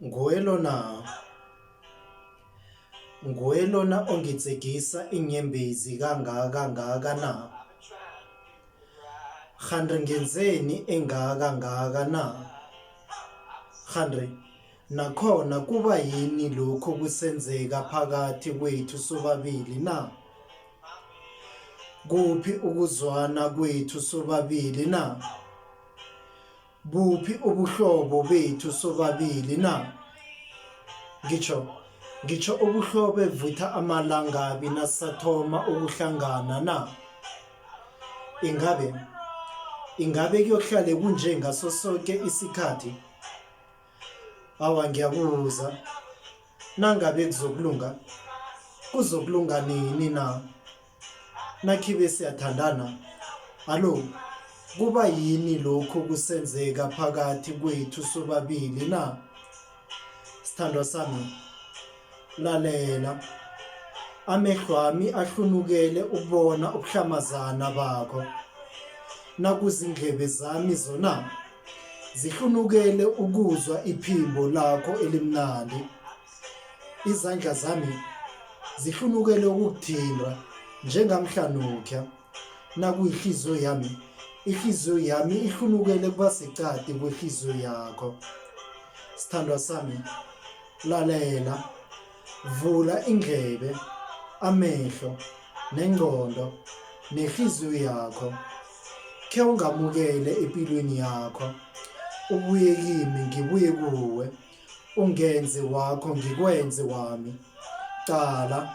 Nguwe lona Nguwe lona ongitshegisa inyembezi kangaka ngaka na? Kghani ngenzeni engaka ngaka na? Kghani nakhona kuba yini lokhu kusenzeka phakathi kwethu sobabili na? Kuphi ukuzwana kwethu sobabili na? Buphi ubuhlobo bethu sobabili na? Ngitjho, ngitjho ubuhlobo ebuvutha amalangabi nasisathoma ukuhlangana na? Ingabe, ingabe kuyohlale kunje ngaso soke isikhathi? Awa ngiyabuza, nangabe kuzokulunga, kuzokulunga nini na? Nakhibe siyathandana, alo kuba yini lokhu kusenzeka phakathi kwethu sobabili na? Sithandwa sami, lalela. Amehlwami ahlunukele ukubona ubuhlamazana bakho. Nakuzindlebe zami zona zihlunukele ukuzwa iphimbo lakho elimnandi. Izandla zami zihlunukele ukukuthinta njengamhlanukya. Nakuyihliziyo yami, ihliziyo yami ihlunukele kuba secadi kwehliziyo yakho. Sithandwa sami, lalela, vula indlebe, amehlo, nengqondo, nehliziyo yakho. Khe ungamukele empilweni yakho, ubuye kimi ngibuye kuwe. Ungenze wakho ngikwenze wami. Qala,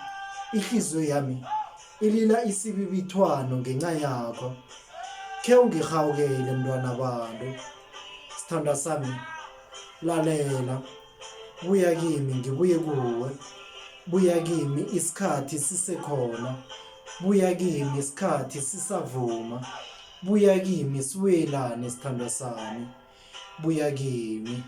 ihliziyo yami ilila isibibithwano ngenxa yakho. Khe ungirhawukele mntwana bantu. Sithandwa sami, lalela. Buya kimi ngibuye kuwe. Buya kimi isikhathi sisekhona. Buya kimi isikhathi sisavuma. Buya kimi sibuyelane sithandwa sami. Buya kimi.